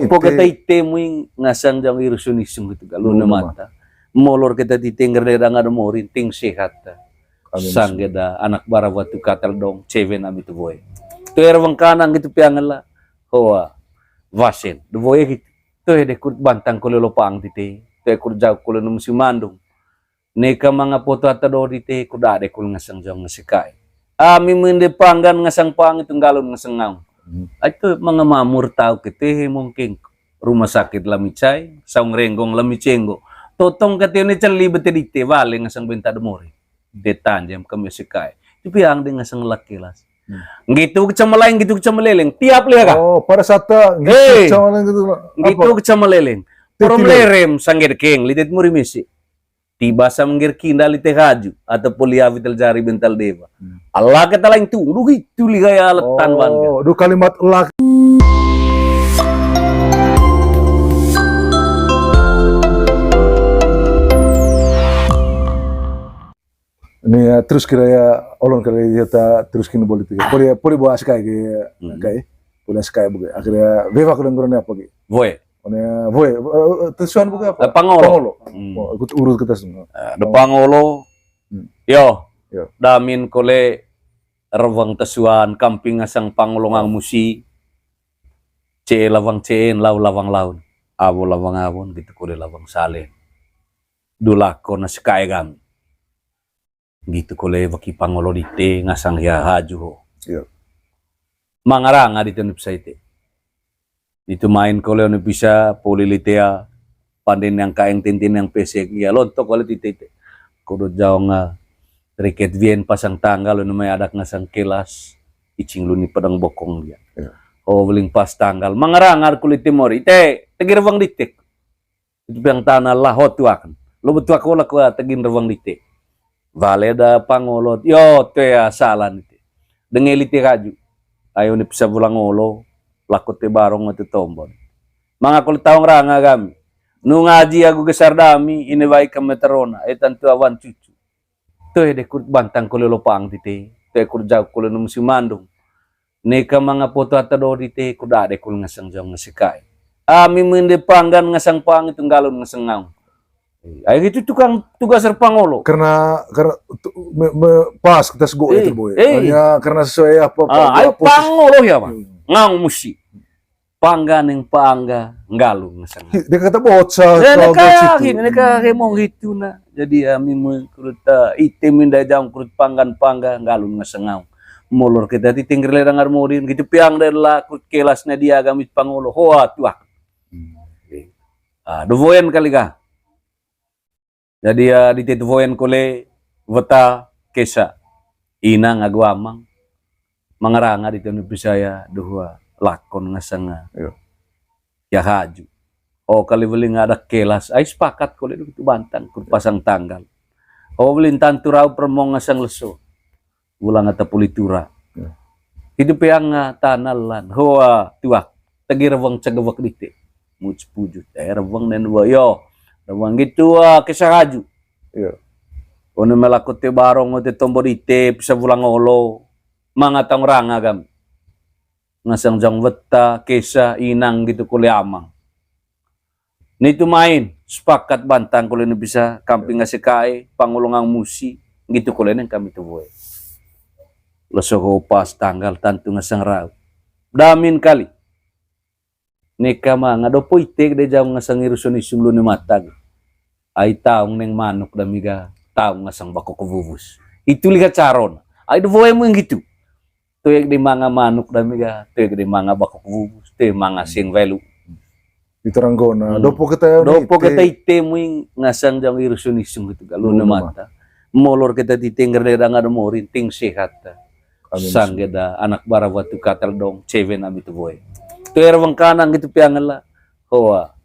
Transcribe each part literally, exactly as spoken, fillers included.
Pokoknya ite muing ngasang jang irusun isung gitu kalau mata. Molor kita tite ngger danga do morin ting sehat. Sangge da anak bara watu katal dong cewe nami tu boy. Tu er wengkanang gitu piang la. Hoa. Wasen. Do boy gitu. Tu de kut bantang kole lopang tite. Tu kut jauh kole num si mandung. Neka manga poto ata do dite kut dade kul ngasang jong ngasang kai. Ami mende panggan ngasang pang itu nggalun ngasang ngaung. Ai tu manga mamur tau kete mungkin rumah sakit lami cai, saung renggong lami cenggo. Totong kete ne celi bete dite wale ngasang benta do mori. De tanjem kami sekai. Tu piang de ngasang laki las. Ngitu kecam lain, ngitu kecam leleng. Tiap lihat kah? Oh, pada saat gitu kecam lain gitu. Ngitu kecam leleng. Porom lerem sangge dekeng, lidet muri misi. Tiba sa mengger kinda lite haju, atau poli awi tel jari bental dewa. Allah kata lain tu, duh itu li gaya letan bangga. Oh, duh kalimat lak. Ini ya, terus kira ya, olon kali ya ta terus kini politik. Poli, poli buat sekai ke, kai. Poli sekai buke. Akhirnya, bebas kurang kurang apa ke? Boy. One, boy, tesuan buke apa? Pangolo. Pangolo. Oh, ikut urut kita semua. Ada pangolo. Yo. Damin kole rewang tesuan, kamping ngasang pangolo ngang musi. Ce lawang ceen, lau lawang laun. Awo lawang awon, gitu kole lawang salen. Dulako na sekai kami. Gitu kole waki pangolo dite ngasang hia haju ho. Mangaranga dite nipsa ite. Ditu main kole one bisa poli litea panden yang kaeng tintin yang pesek ia lontok kole tite ite. Kudu jaong riket wien pasang tanggal one mai adak ngasang kelas icing luni pedang bokong dia. Oh weling pas tanggal mangaranga kuli timor ite tegir wang ditik. Itu piang tana lah ho tuak. Lo betuak ho lah kua tegin rewang dite. Wale da pangolot. Yo, tea salan ite. Denge lite kaju. Ayo ni pisa bulang olo. Lako te barong te tombon. Manga kole taong ranga kami. Nu ngaji agu gesar dami ini wai kami terona. E tantu awan cucu. Toe de kut bantang kole lopang tite. Toe kut jauh kole num si mandung. Neka manga poto ata do dite kut dade kul ngasang jong ngasang kai. Ami mende panggan ngasang pang itu nggalun ngasang ngaung. Ai gitu tukang tugas er pangolo. Karena karena pas kita sego ya terboy. Karena sesuai apa. Ai pangolo ya mah. Ngaung musi. Pangga neng pangga nggalung ngasang. Dia kata bocah. Neka hemong hitu na. Jadi ami mengkrut ite minda jang krut panggan pangga nggalung ngasang ngaung. Molor kita ti tingger ledang armodin gitu piang dan la krut kelasnya dia gamit pangolo hoa tuak. Ah, dovoyan kali kah? Jadi ya di tetu voen kole weta kesa inang agu amang mangaranga di tenu pisaya duhua lakon ngasanga ya haju. Oh kali weling ada kelas ai sepakat kole duh itu bantang kur pasang tanggal. Oh weling tantu rau permong ngasang leso. Ulang ata puli tura. Hidup yang tanalan hoa tuak tegi reweng cegewek dite. Muc pujut eh reweng nen wa yo reweng gitu wa kisah haju. One melaku te barong te tombo dite pisa bulang olo manga tong ranga kami. Ngasang jang weta kesa inang gitu kole amang. Nitu main sepakat bantang kole ne bisa kamping ngase kae pangolongang musi gitu kole neng kami tu boe. Leso ho pas tanggal tantu ngasang rau damin kali. Neka manga dopo ite de jam ngasang irusun isung lune matag. Ai taung neng manuk damiga taung ngasang bakok wubus. Itu liga caron. Ai de boe mung gitu. Tuek di manga manuk damiga, tuek di manga bakok wubus, tuek manga sing welu. Di Teranggona, dopo kita dopo kita ite muing ngasang jang irusun isung gitu kalau ne mata. Molor kita di tingger de danga de morin ting sehat. Sangge da anak bara watu katal dong cewe nami tu boy. Tu er wengkanang gitu piang la. Hoa.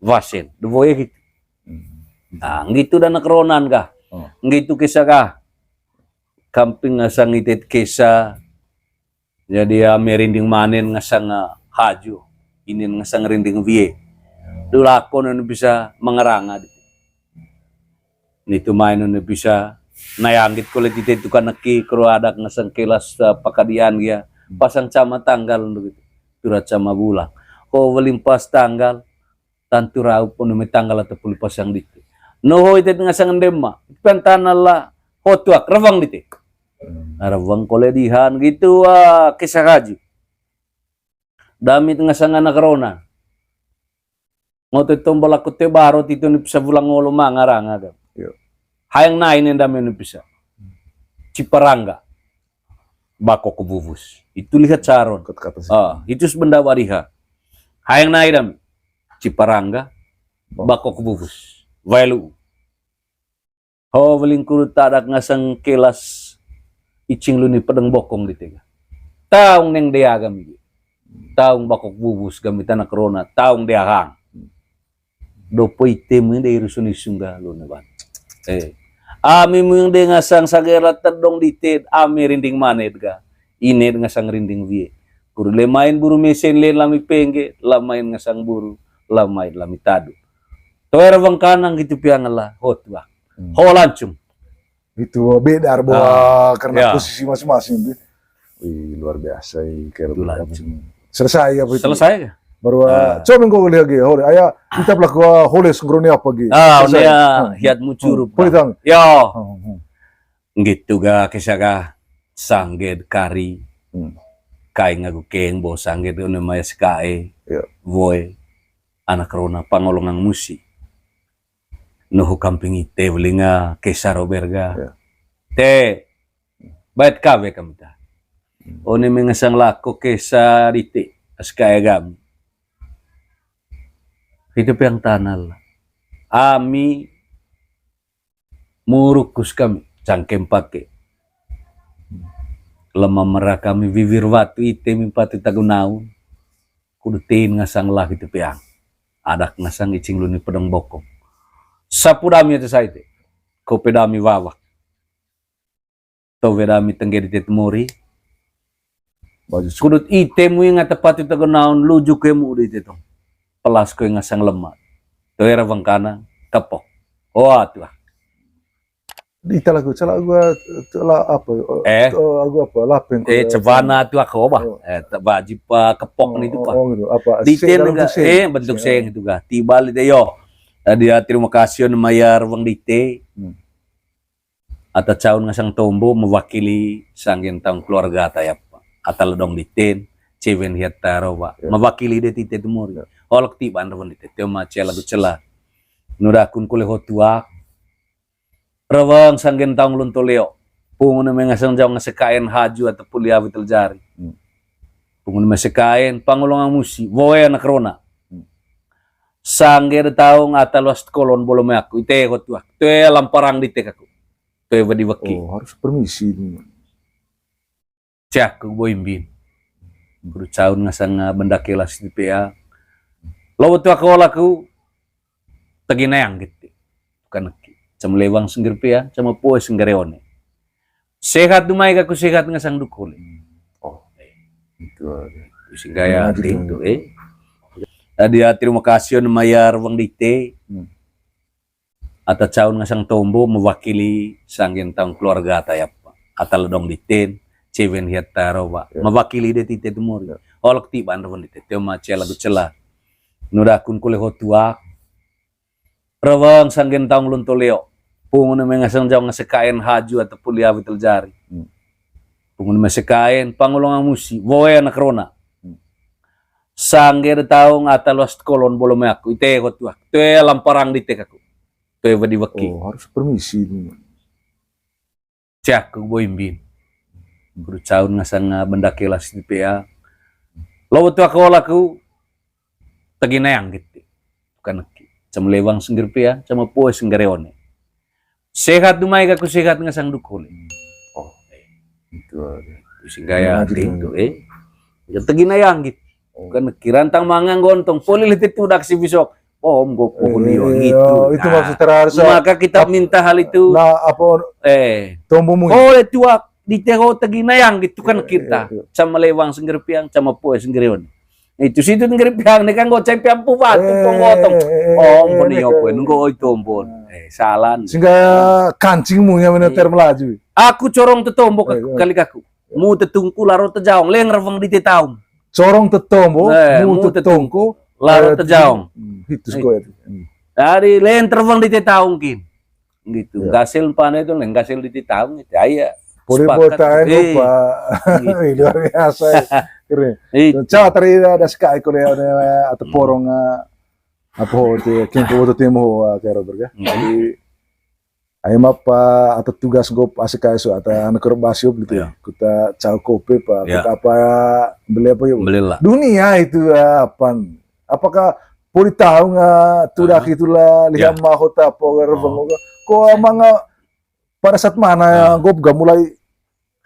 Wasen, de boy gitu. Nah, gitu da anak ronan kah? Gitu kisah kah? Kamping ngasang itet kesa. Jadi ya merinding manen ngasang haju. Inin ngasang rinding wie. Dulakon bisa mengerang adi. Nitu main bisa nayanggit kulit ite tukang neki kru adak ngasang kelas pakadian gia. Pasang cama tanggal gitu. Turat cama bulang. Ko welim pas tanggal, tantu raup, ono mai tanggal ata puli pasang dite. Noho ite ngasang ndema, pantana la hotuak, rawang dite. Rawang kole dihan gitu, ah, kisah haji. Dami ngasang anak rona. Ngoto tombo laku te baro titu ni pisa bulang ngolo mangaranga kan. Iyo. Hayang nai nenda menu pisa. Ciparangga. Bakok bubus. Itu lihat saron. Kata-kata sih. Ah, itu sebenarnya wariha. Hayang nai dami. Ciparangga. Bakok bubus. Wae lu'u. Ho, weling kuru tadak ngasang kelas icing luni pedeng bokong di tega. Taung neng dea gami. Taung bakok bubus gami tanak rona. Taung dea hang. Dopo ite mu inde irusun isung ga luna ban. Eh. Ami mu yang de ngasang sagera tedong di ted, ami rinding manet ga. Ine ngasang rinding wie. Kuru le main buru mesen le lami pengge, la main ngasang buru, la main lami tadu. Toer wangkanang gitu piang lah, hot wah. Hmm. Ho lancung. Itu beda bawa karena posisi masing-masing. Wih, luar biasa, ih, kayak itu lancung. Selesai apa itu? Selesai ya? Baru, ah, coba kau lihat lagi, hole, aya, kita pelaku, ah, hole sengkroni apa gitu? Ah, selesai. Ya, hiat mucuru. Politang. Yo. Hmm, hmm. Gitu ga, kisah ga, sangged kari. Hmm. Kaing aku keng, bo sangged, une maya sekae. Iya. Boy, anak rona pangolongang musi. Nuhu kamping ite welinga kesa roberga. Ya. Te, bait kawe kami ta. Hmm. One mengesang lako kesa dite, askaya gam. Hidup yang tanal. Ami murukus kami, cangkem pake. Lemah merah kami wiwir watu ite mimpa tu tagunaun. Kudu tin ngasang lah hitu peang. Adak ngasang icing luni pedong bokong. Sapu dami ate saite. Kope dami wawak. Towe dami tengge di tet mori. Kudut ite mu ingat tepati tegenaun luju ke mu di ite tong. Pelas ko ngasang lemak. Towe rawang kanang kepok. Oh, atuh ah. Ita lagu, cala gua, cala apa? Eh? Lagu apa? Lapeng. Eh, cebana tu aku apa? Eh, tak wajib pa kepok ni tu pa. Oh, gitu. Apa? Di seng, dalam tu seng. Eh, bentuk seng itu ga. Tiba li deh yo. Tadi ya, terima kasih on mayar wang dite. Hmm. Ata caun ngasang tombo mewakili sanggen taung keluarga ata ya pa. Ata ledong diten, cewen hiat taro wa. Ya. Mewakili de tite tumur. Ya. Holok ti ban wang dite, teo ma cela tu cela. Nurakun kule hotuak. Rawang sanggen taung lunto leo. Pungun mengasang jawang sekaen haju atau pulia witel jari. Hmm. Pungun mesekaen pangolongan musi. Woe anak rona. Hmm. Sangge de taung ata luas kolon bolo me aku. Ite hotuak. Toe lamparang di tekaku. Toe wadi weki. Oh, harus permisi dulu. Cak ku boy mbin. Kudu caun ngasang, ah, benda kelas di pea. Lo tu aku laku tegi nayang gitu. Bukan neki. Cam lewang sengger pea, cam poe sengger one. Sehat dumai aku sehat ngasang dukule. Oh. Itu aja. Sehingga ya, nah, gitu. Itu, eh. Tadi ya, terima kasih on mayar wang dite. Hmm. Ata caun ngasang tombo mewakili sanggen taung keluarga ata ya pa. Ata ledong diten, cewen hiat taro wa. Ya. Mewakili de tite tumur. Ya. Holok ti ban wang dite, teo ma cela tu cela. Nurakun kule hotuak. Rawang sanggen taung lunto leo. Pungun mengasang jawang sekaen haju atau pulia witel jari. Hmm. Pungun mesekaen pangolongan musi. Woe anak rona. Hmm. Sangge de taung ata luas kolon bolo me aku. Ite hotuak. Toe lamparang di tekaku. Toe wadi weki. Oh, harus permisi dulu. Cak ku boy mbin. Kudu caun ngasang, ah, benda kelas di pea. Lo tu aku laku tegi nayang gitu. Bukan neki. Cam lewang sengger pea, cam poe sengger one. Sehat dumai aku sehat ngasang dukule. Oh. Itu aja. Sehingga ya, nah, gitu. Itu, eh. Ya tegi nayang gitu. Oh. Bukan neki rantang mangang gontong. Poli lete tudak si bisok. Om gopo, eh, kunio, eh, gitu. Itu, nah, maksud terakhir, maka kita minta hal itu. Nah, apa, eh, tombomu? Oh, itu ak, di teo tegi nayang gitu kan, eh, kita. Eh, eh. Sama lewang sengger piang, sama poe sengger on. Itu situ sengger piang nih kan goceng piang pupat, eh, tumpong gotong. Eh, eh, eh, om, eh, kunio, eh, poe, nunggu oi tombon. Eh, salah. Sehingga kancingmu yang benar, eh, termelaju. Aku corong tu tombok, eh, aku, eh, kali aku. Mu tetungku laro tejaong, leng rawang di tetaung. Corong te tombo, mu te tungku, laro te jaong. Hitu sekoe. Dari len terbang di te taung kin. Gitu. Gasil mpana itu, len gasil di te taung itu. Aya. Puri bota eno pa. Luar biasa. Keren. Cawa tadi ada sekai kore ada porong, apa hote, kengko hote timo, kero berga. Jadi, ai mapa ata tugas gop asik asu ata anak kerba siup gitu. Kuta cau kopi pa, kuta apa, beli apa yuk? Belilah. Dunia itu, apaan? Apakah puri tahu nggak tudak itulah lihat mahota apa, kero berga? Ko amang pada saat mana gop ga mulai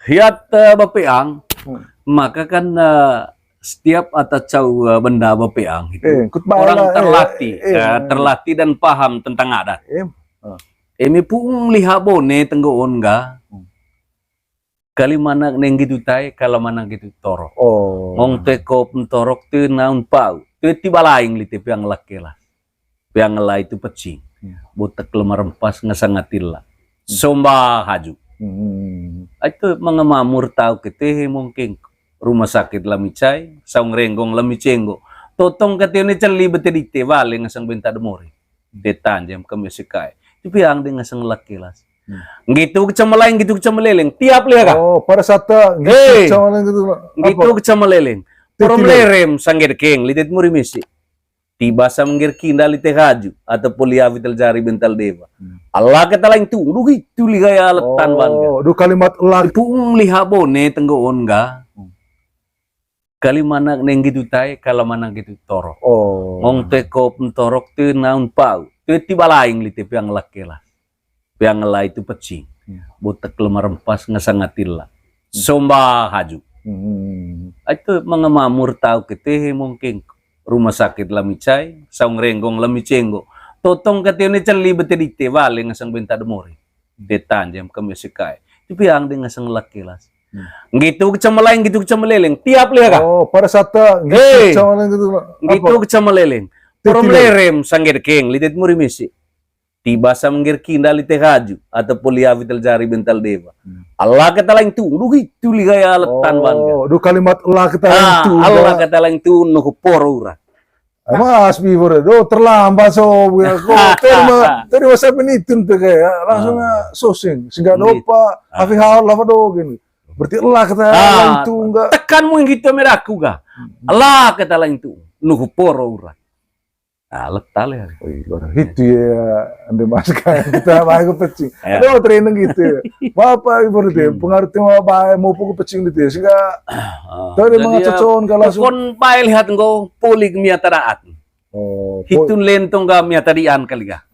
hiat, eh, bapeang, maka kan, eh, setiap ata cau, eh, benda bapeang itu orang terlatih, eh, terlatih dan paham tentang adat. Eme pu'ung liha bone tenggoon ga, kali mana neng gitu tai, kala mana gitu toro. Ngong te kop ntorok te naun pau. Te tiba laing lite peang lake lah. Peang lai tu pecing. Botak lemah rempas ngasang atilla. Somba haju. Ai tu manga mamur tau ketehe mungkin. Rumah sakit lami cai, saung renggong lami cenggo. Totong katene celi bete dite bale ngasang benta demore. Detan jam kami sekai. Tapi ang de ngasang lak kelas. Gitu kecam meleng, gitu kecam meleleng. Tiap lihat kah? Oh, pada saat gitu kecam meleng gitu. Gitu kecam meleleng. Porom lerem sangger keng, litet muri misi. Tiba sa mengger kinda lite haju, atau poli avi tel jari bental dewa. Allah kata lain tu, duh itu li gaya letan bang. Oh, duh kalimat Allah. Pu'ung liha bone tenggoon ga. Kali mana neng gitu tai, kala mana gitu torok. Ngong te kop ntorok te naun pau. Te tiba laing lite peang lak kelas. Peang lai tu pecing. Botak lemah rempas ngasang atilla. Somba haju. Ai tu manga mamur tau ketehe mungkin. Rumah sakit lami cai, saung renggong lami cenggo. Totong katene celi bete dite bale ngasang benta demore. Detan jam kami sekai. Tapi ang de ngasang lak kelas. Gitu kecam meleng, gitu kecam meleleng. Tiap lihat kah? Oh, pada saat gitu kecam meleng gitu. Gitu kecam meleleng. Porom lerem sangger keng, litet muri misi. Tiba sa mengger kinda lite haju, atau poli avi tel jari bental dewa. Allah kata lain tu, duh itu li gaya letan bang. Oh, duh kalimat Allah kata lain tu. Allah kata lain tu, nuhu poro ura. Mas before, do terlambat so, ya. Kok terima, terima saya penitun tuh kayak langsung sosing, sehingga dopa, avi hal lava do gini. Berarti Allah kata lain tu enggak. Tekan mungkin gitu meraku ga. Allah kata lain tu, nuhu poro ura. Ah, letal ya. Wih, luar itu ya, ande mas kayak kita baik pecing. Aduh, training gitu. Bapak ibu itu pengaruh tema baik mau pukul pecing gitu ya. Sehingga tadi manga cocon kalau kon baik lihat engko polik mia tadaat. Oh, hitun lentong ga mia tadian kali ga.